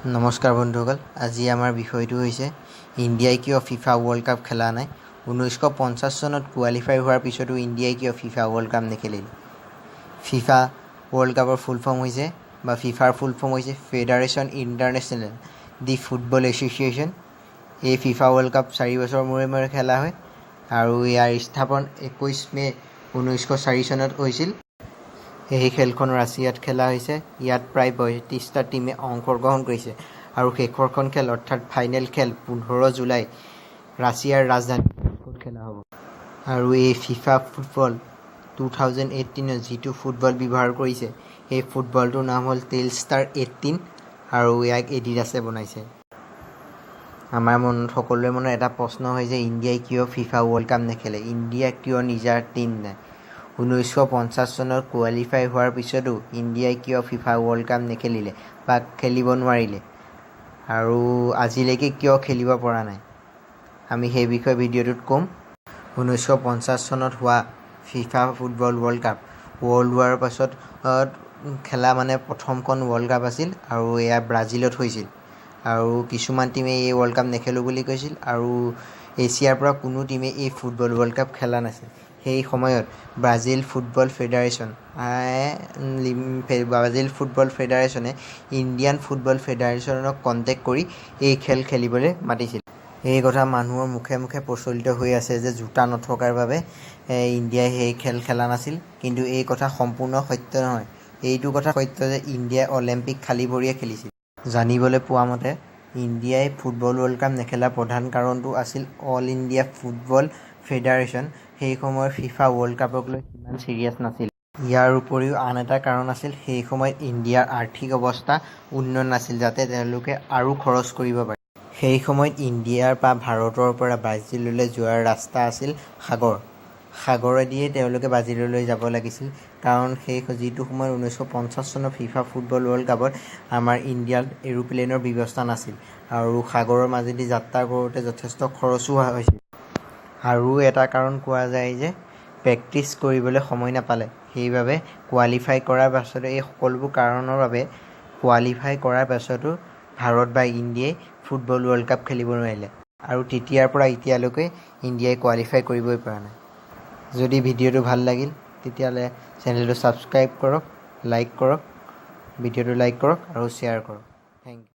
নমস্কাৰ বন্ধুসকল, আজি আমাৰ বিষয়টো হৈছে ইণ্ডিয়াই কিয় ফিফা ৱৰ্ল্ড কাপ খেলা নাই, 1950 চনত কোৱালিফাই হোৱাৰ পিছতো ইণ্ডিয়াই কিয় ফিফা ৱৰ্ল্ড কাপ নেখেলিলে। ফিফা ৱৰ্ল্ড কাপৰ ফুল ফৰ্ম হৈছে বা ফিফাৰ ফুল ফৰ্ম হৈছে Federation International de Football Association। এই ফিফা ৱৰ্ল্ড কাপ 4 বছৰৰ মূৰে মূৰে খেলা হয় আৰু ইয়াৰ স্থাপন 21 মে' 1904 চনত হৈছিল। এই খেলখন ৰাছিয়াত খেলা হৈছে। ইয়াত প্ৰায় 35টা টীমে অংশগ্ৰহণ কৰিছে আৰু শেষৰখন খেল অৰ্থাৎ ফাইনেল খেল 15 জুলাই ৰাছিয়াৰ ৰাজধানী মস্কোত খেলা হ'ব। আৰু এই ফিফা ফুটবল 2018ত যিটো ফুটবল ব্যৱহাৰ কৰিছে, সেই ফুটবলটোৰ নাম হ'ল টেলষ্টাৰ 18 আৰু ইয়াক এডিডাছে বনাইছে। আমাৰ মনত, সকলোৰে মনত এটা প্ৰশ্ন হয় যে ইণ্ডিয়াই কিয় ফিফা ৱৰ্ল্ড কাপ নেখেলে, ইণ্ডিয়াৰ কিয় নিজা টীম নাই, 1950 চনত কোৱালিফাই হোৱাৰ পিছতো ইণ্ডিয়াই কিয় ফিফা ৱৰ্ল্ড কাপ নেখেলিলে বা খেলিব নোৱাৰিলে আৰু আজিলৈকে কিয় খেলিব পৰা নাই, আমি সেই বিষয়ে ভিডিঅ'টোত ক'ম। 1950 চনত হোৱা FIFA football world cup world ৱাৰৰ পাছত খেলা মানে প্ৰথমখন ৱৰ্ল্ড কাপ আছিল আৰু এয়া ব্ৰাজিলত হৈছিল। আৰু কিছুমান টীমে এই ৱৰ্ল্ড কাপ নেখেলোঁ বুলি কৈছিল আৰু এছিয়াৰ পৰা কোনো টীমে এই ফুটবল ৱৰ্ল্ড কাপ খেলা নাছিল। সেই সময়ত ব্ৰাজিল ফুটবল ফেডাৰেশ্যনে ইণ্ডিয়ান ফুটবল ফেডাৰেশ্যনক কণ্টেক্ট কৰি এই খেল খেলিবলৈ মাতিছিল। এই কথা মানুহৰ মুখে মুখে প্ৰচলিত হৈ আছে যে জোতা নথকাৰ বাবে ইণ্ডিয়াই সেই খেল খেলা নাছিল। কিন্তু এই কথা সম্পূৰ্ণ সত্য নহয়। এইটো কথা সত্য যে ইণ্ডিয়াই অলিম্পিক খালী ভৰিৰে খেলিছিল। জানিবলৈ পোৱা মতে, ইণ্ডিয়াই ফুটবল ৱৰ্ল্ড কাপ নেখেলাৰ প্ৰধান কাৰণটো আছিল অল ইণ্ডিয়া ফুটবল ফেডাৰেশ্যন সেই সময়ত ফিফা ৱৰ্ল্ড কাপক লৈ সিমান ছিৰিয়াছ নাছিল। ইয়াৰ উপৰিও আন এটা কাৰণ আছিল, সেই সময়ত ইণ্ডিয়াৰ আৰ্থিক অৱস্থা উন্নত নাছিল যাতে তেওঁলোকে আৰু খৰচ কৰিব পাৰে। সেই সময়ত ইণ্ডিয়াৰ বা ভাৰতৰ পৰা ব্ৰাজিললৈ যোৱাৰ ৰাস্তা আছিল সাগৰ। সাগৰেদিয়ে তেওঁলোকে ব্ৰাজিললৈ যাব লাগিছিল, কাৰণ সেই যিটো সময়ত 1950 চনৰ ফিফা ফুটবল ৱৰ্ল্ড কাপত আমাৰ ইণ্ডিয়াত এৰোপ্লেনৰ ব্যৱস্থা নাছিল আৰু সাগৰৰ মাজেদি যাত্ৰা কৰোঁতে যথেষ্ট খৰচো হৈছিল। আৰু এটা কাৰণ কোৱা যায় যে প্ৰেক্টিছ কৰিবলৈ সময় নাপালে। সেইবাবে কোৱালিফাই কৰাৰ পাছতো, এই সকলোবোৰ কাৰণৰ বাবে কোৱালিফাই কৰাৰ পাছতো ভাৰত বা ইণ্ডিয়াই ফুটবল ৱৰ্ল্ড কাপ খেলিব নোৱাৰিলে আৰু তেতিয়াৰ পৰা এতিয়ালৈকে ইণ্ডিয়াই কোৱালিফাই কৰিবই পৰা নাই। যদি ভিডিঅ'টো ভাল লাগিল, তেতিয়াহ'লে চেনেলটো ছাবস্ক্ৰাইব কৰক, লাইক কৰক, ভিডিঅ'টো লাইক কৰক আৰু শ্বেয়াৰ কৰক। Thank U.